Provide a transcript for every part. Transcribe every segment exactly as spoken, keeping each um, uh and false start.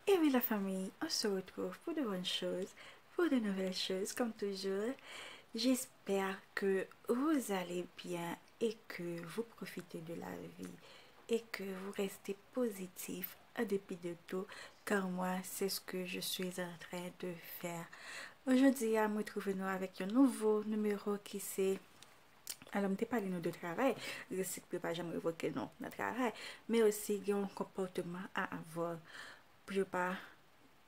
Et oui, la famille, on se retrouve pour de bonnes choses, pour de nouvelles choses, comme toujours. J'espère que vous allez bien et que vous profitez de la vie et que vous restez positif en dépit de tout, car moi, c'est ce que je suis en train de faire. Jodi a, mwen retwouve nou avèk yon nouvo nimewo ki se, alò, m te pale nou de travay, resik pou yo pa janm revoke nou nan travay, men osi gen yon konpòtman a avwa pou yo pa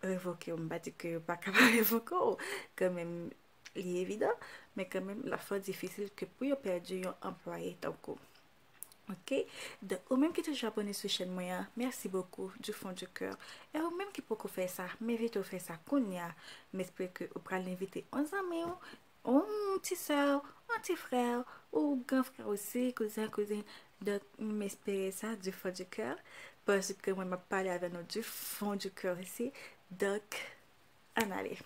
revoke w. M pa di ke yo pa ka pa revoke w, kanmenm li evidan, men kanmenm l ap fò difisil ke pou yo pèdi yon anplwaye tankou w. Ok? Donk, ou menm ki toujou abòne sou chèn mwen an, merci beaucoup du fond du cœur. E ou menm ki poko fè sa, m envite w fè sa kounye a. M espere ke ou pral envite yon zanmi w, yon ti sè w, yon ti frè w, ou gran frè w osi, kouzen, kouzin. Donk, m espere sa du fond du cœur, paske mwen m ap pale avè nou du fond du cœur osi. Donk, ann ale.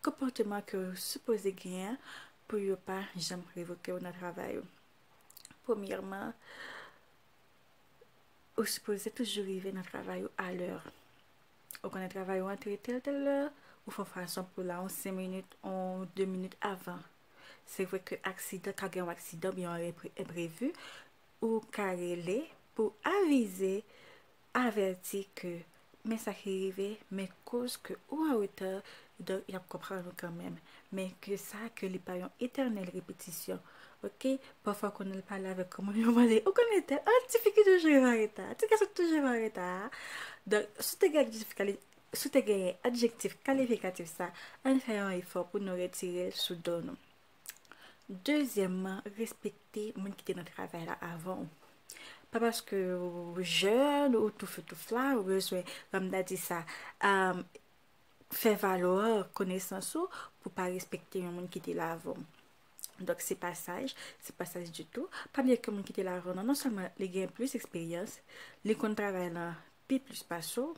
Konpòtman ke w sipoze genyen pou yo pa janm revoke w nan travay ou. Premyèman, ou sipoze toujou rive nan travay ou alè. Ou konnen travay ou antre tèl tèl lè, ou fè yon fason pou la yon senk minit, yon de minit avan. Se vre ke aksidan, ka gen yon aksidan, byen yon enpre- enprevi, ou ka rele pou avize, avèti ke men sa ki rive, men koz ke ou an reta, donk y ap konprann ou kanmenm. Men ke sa, ke li pa yon etènèl repetisyon. Ok? Pafwa, konnen l pale avèk kòman yo mande, ou konnen tèl, ah, tifi ki toujou rive an reta, ti gason ki toujou rive an reta. Donk, si w te gen adjektif kali- si w te genyen adjektif kalifikatif sa, ann fè yon efò pou nou retire l sou do nou. Dezyèmman, respekte moun ki te nan travay la avan w. Pa paske w jèn, ou tou feu tou flamme, ou bezwen, kòm m ta di sa, um, fè valè konesans ou pou pa respekte yon moun ki te la avan w. Donk, se pa saj, se pa saj ditou. Pa bliye ke moun ki te la avan w nan, non sèlman li gen plis eksperyans, li konn travay lan pi plis pase w,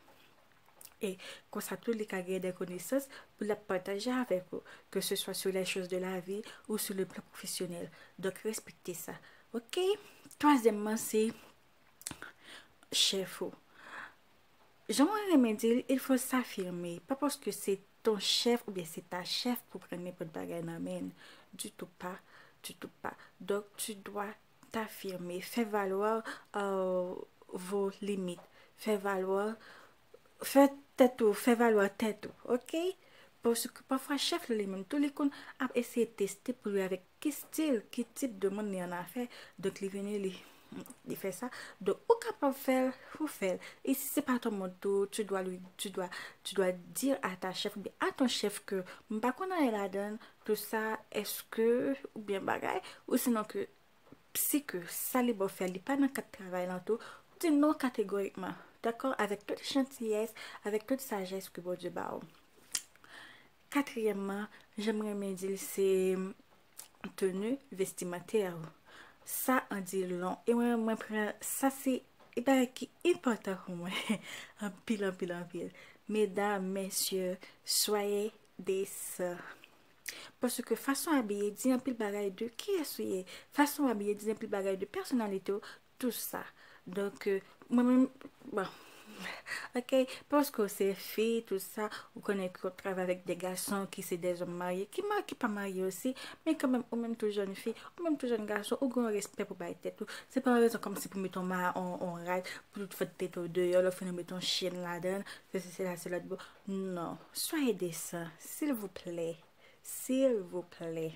e konsa tou, li ka gen de konesans pou l ap pataje avèk ou, ke se swa sur les choses de la vie ou sur le plan professionnel. Donk, respekte sa. Ok? Twazyèmman, se chèf ou. Jan mwen renmen di l, il faut s'affirmer. Pa paske se ton chèf oubyen se ta chèf pou pran nenpòt bagay nan men l. Ditou pa, ditou pa. Donk, tu dois t'affirmer. Fè valwa, euh, vos limites. Fè valwa, fè tèt ou, fè valwa tèt ou, ok? Paske pafwa chèf la li menm tou, li konn ap eseye teste pou li avèk ki stil, ki tip de moun li an afè. Donk, li vini, li, li fè sa. Donk, ou kapab fè l, ou fè l. E si se pa ton mond tou, tu dois lui, tu dois, tu dois dire à ta chef oubyen à ton chef ke m pa konn anyen ladan l, tout sa, èske, oubyen bagay, ou sinon ke si ke sa li ba w fè, li pa nan kad travay lan tou, ou di non kategorikman, dakò? Avèk tout jantiyès, avèk tout sajès ke Bondye ba w. Katriyèmman, jan m renmen di l, se tenu vestimentaire ou. Sa an di long. E mwen, mwen pran, sa se, e bagay ki enpòtan pou mwen. Anpil, anpil, anpil. Medam, mesye, soyez décents. Paske fason abiye di anpil bagay de kiyès ou ye. Fason abiye di anpil bagay de pèsonalite w, tout sa. Donk, euh, mwen menm, bon. Ok, paske w se fi, tout sa, ou konnen ke w ap travay avèk de gason ki se de zòm marye, ki ma-, ki pa marye osi, men kanmenm, ou menm tou jèn fi, ou menm tou jèn gason, ou gen yon respè pou bay tèt ou. Se pa yon rezon kòmsi pou mete yon ma-, yon, yon rad, pou tout fòt tete w deyò, lè w fin ou mete yon chèn ladan l, se, se, se la, se lòt bò. Non, soyez décents, silvouplè. Silvouplè.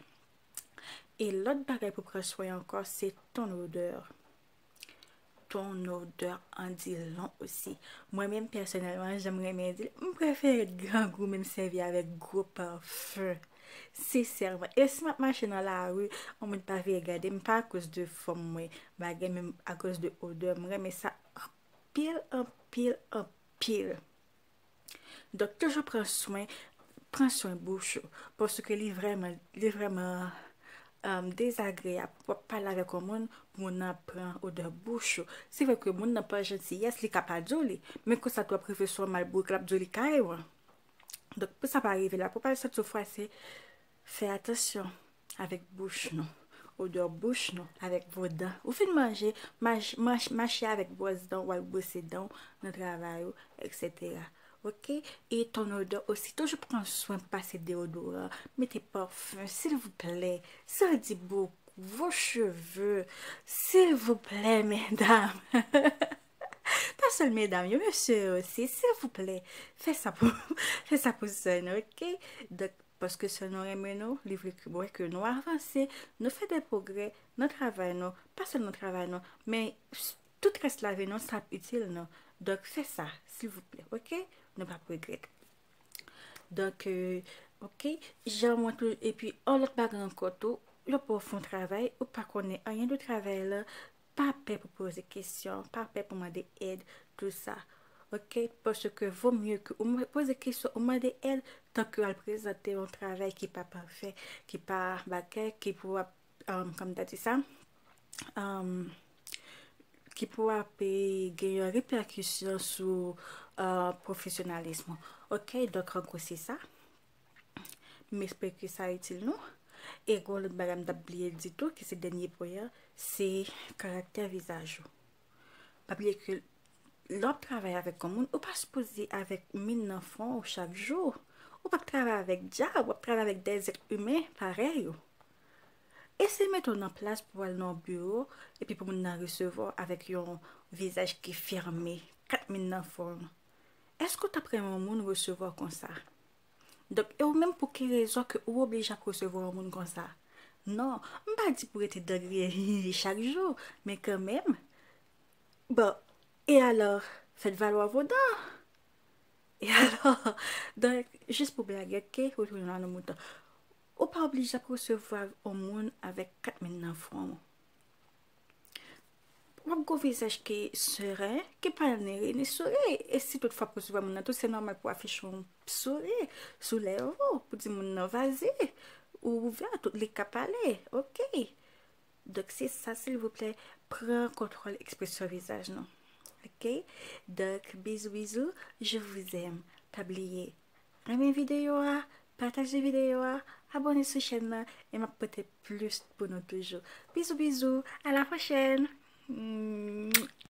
E lòt bagay pou pran swen ankò, se ton odeur. Ton odeur an di long osi. Mwen menm pèsonèlman, jan m renmen di l, m prefere grangou, men m sèvi avèk gwo pafen. Sensèman. E si m ap mache nan lari, yon moun pa veye gade m, pa akoz de fòm mwen, bagay, men akoz de odè. M renmen sa anpil, anpil, anpil. Donk, toujou pran swen, pran swen bouch ou, paske li vrèman, li vrèman, um, dezagreyab pou w ap pale avèk yon moun, pou moun nan pran odè bouch ou. Se vre ke moun nan pa jantiyès, li ka pa di w li, men konsa tou w ap rive sou yon malbourik, l ap di w li kareman. Donk, pou sa pa rive la, pou w pa santi w fwase, fè atansyon avèk bouch nou, odè bouch nou, avèk vo dan. Ou fin manje, maj-, mach-, mache avèk bwòs dan w, al bwose dan w nan travay ou, etsetera. Ok? E ton odè osi, toujou pran swen, pase deodoran, mete pafen, silvouplè. Sandy Book, vos cheveux, silvouplè, medam. Pa sèl medam yo, mesye yo osi, silvouplè. Fè sa pou, fè sa pou sè nou, ok? Donk, paske sè nou renmen nou, li vle ke, wè ke nou avanse, nou fè de pwogrè nan travay nou, pa sèl nan travay nou, men s- tout rès lavi nou, sa ap itil nou. Donk, fè sa, silvouplè, ok? Nou p ap regrèt. Donk, euh, ok, jan mwen tou, epi yon lòt bagay ankò tou, lè w fè yon travay, ou pa konnen anyen de travay la, pa pè pou poze kesyon, pa pè pou mande èd, tou sa. Ok, paske vo mye ke ou poze kesyon, ou mande èd, tan ke al prezante yon travay ki pa pafè, ki pa bagay, ki pou ap, um, kòm ta di sa, um, ki pou ap gen yon repèkisyon sou uh, pwofesyonalis mwen. Ok, donk an gwo se sa. M espere ke sa itil nou. E gen yon lòt bagay m t ap bliye di tou, ki se dènye pwen an, se karaktè vizaj ou. Pa bliye ke lè w ap travay avèk yon moun, ou pa sipoze avèk min nan fwon ou chak jou. Ou p ap travay avèk dyab, w ap travay avèk dèzèt imen parèy ou. Eseye mete w nan plas pou w al nan yon biwo, epi pou moun nan resevwa w avèk yon vizaj ki fèmen, kat min nan fwon. Èske w t ap renmen yon moun resevwa w konsa? Donk, e ou menm pou ki rezon ke ou oblije ap resevwa yon moun konsa? Non, m pa di pou rete dan griyen chak jou, men kanmenm, bon, e alò, fèt valwa vodan. E alò, donk, jis pou blage, ok, retounen nan nou mouton. Ou pa oblije ap resevwa yon moun avèk kat min nan fwon. W ap gen yon vizaj ki seren, ki pa ni ri ni souri. E si toutfwa w ap resevwa moun nan tou, se nòmal pou w afiche yon souri sou lèv ou, pou di moun nan vazi, ou ouvè, tout li ka pale, ok? Donk se sa, silvouplè, pran kontwòl ekspresyon vizaj nou. Ok? Donk, bizou, bizou, je vous aime. Pa bliye, renmen videyo a, pataje videyo a, abòne sou chèn nan, e m ap pote plis pou nou toujou. Bizou, bizou, à la prochaine!